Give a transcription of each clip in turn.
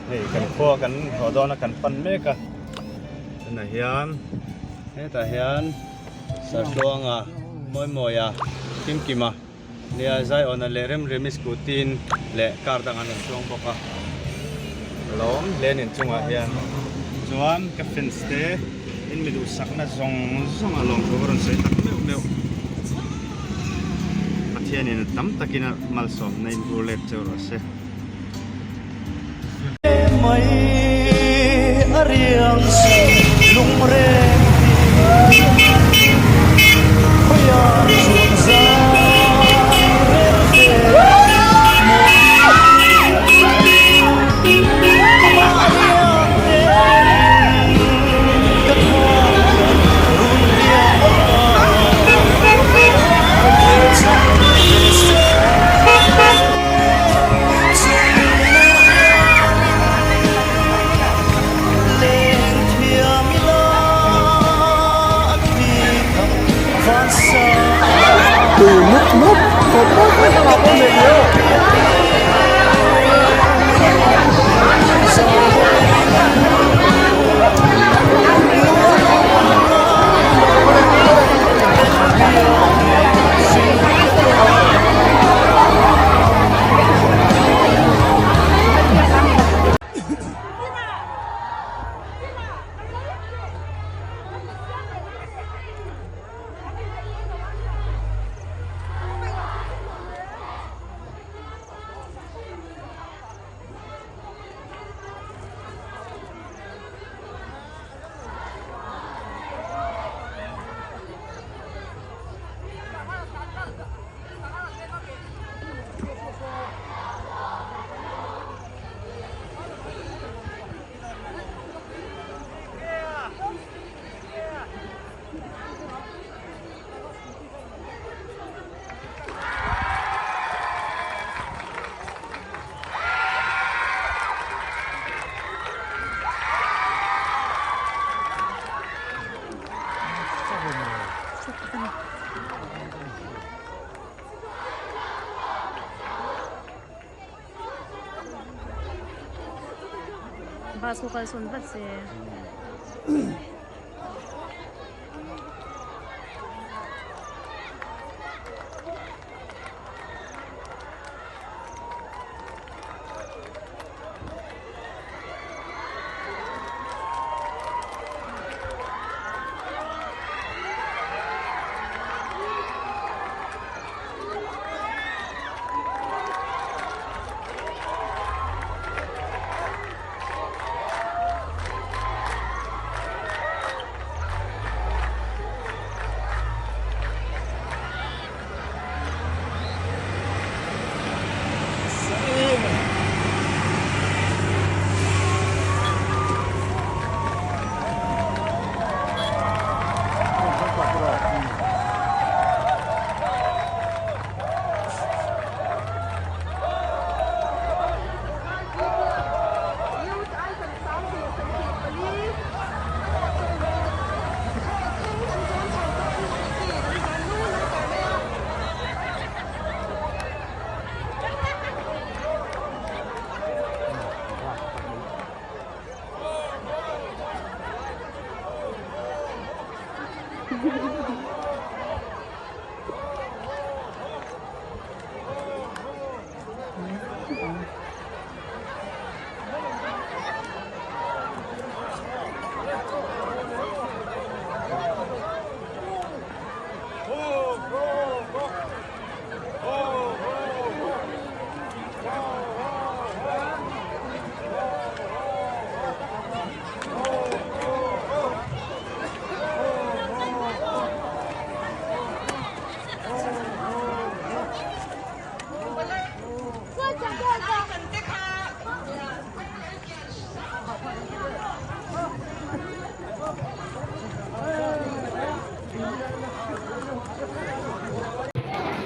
Hei kan khua kan haw dawn a kan pan mek a tunah hian hetah hian Sartluanga Mawimawia Kimkima nia Zaiawna leh Remremi scooty in leh car dang an rawn chuang bawk a lawm hle a ni chungah hian chuan ka fans te in mi duhsakna zawng zawng a lawm thu ka rawn sawi tak meuh meuh Pathianin tam takin a malsawmna in vur let cheu rawh se. Bus khu kal sawn vat se.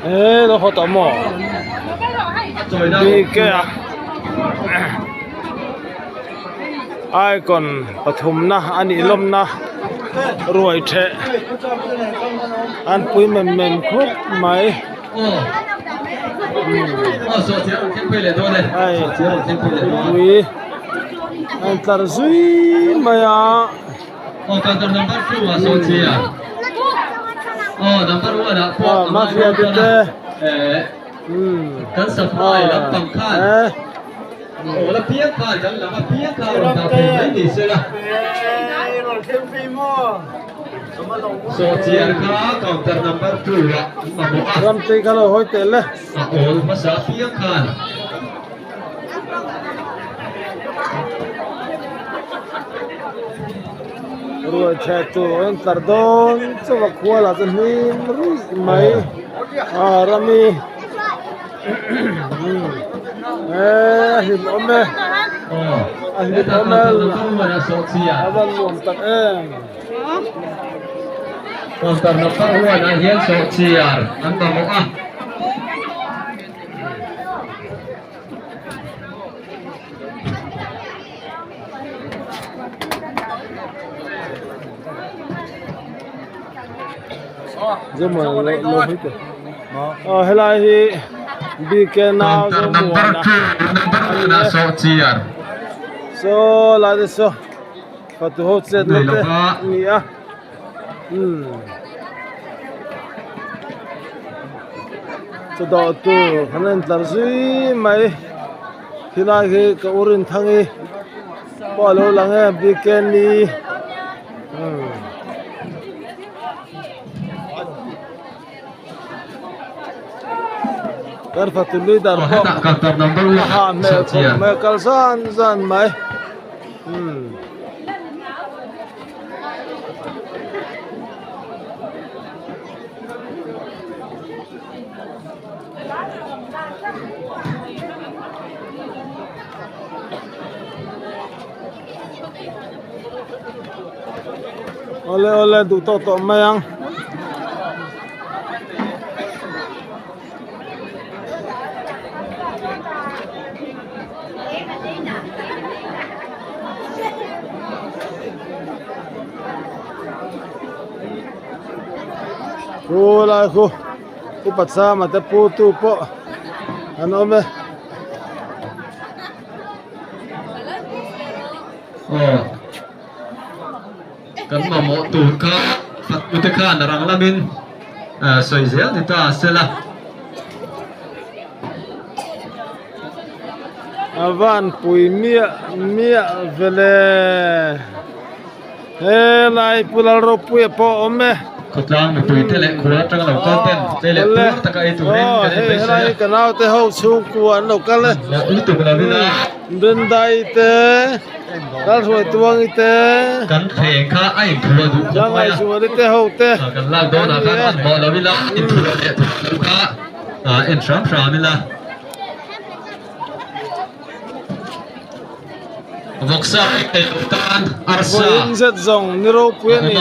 Ê nó khó tóm mỏ đi cái à ai còn pathum na an ih lawm na ruai theh an pui mem mem khawp mai hei mipui. A intlar zui mai a. Aw mafia te te Ramtei kha lo hawi tel e. Ruai chhe tur an tlar dawn chauh a khua lah chu hlim ruih mai a rami eee a hlim awm e a hlim awm e a van nuam tak em. Helai hi BK nau Zomuana a ni e saw lai te saw fatu ho chet na te a ni a umm chaw dawh tur an en tlar zui mai. Khilai khi ka u Rinthangi pawh a lo lang e Bikeni umm. Kan fatu leader pawh a hah hmel khawp mai a kal zan zan mai umm. Awle awle duh tawh tawh mai ang. Khu lai khu. Upa chama te pu tu pawh an awm e. Aw kan mamawh tur kha Fatmute khan a rang lamin sawi zel ni ta a sela. A van pui miah miah vele. Helai Pu Lalropuia pawh a awm e. Khawtlang mipui te leh khua atanga lo kal ten tlei leh puar taka ei turin kan in beisei a. Helai ka naute ho chhungkua an lo kal e. Mawh lutuk lo ila. Brendai te, Lalhruai Tuangi te. Kan thleng kha a inthuah duh khawp mai a. Zangaihzuali te ho te. Kan lak dawnah khan hmanhmawh lo ila, inthuah leh thuah lo kha en hram hram ila. Vawksa ei thei lo tan arsa. Vawiin zet zawng ni ropui a ni.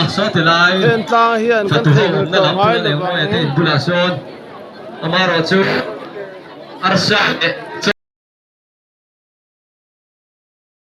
Heng tlang hian kan theihnghilh tawh ngai lo vang. Bulah sawn amaherawhchu arsa leh.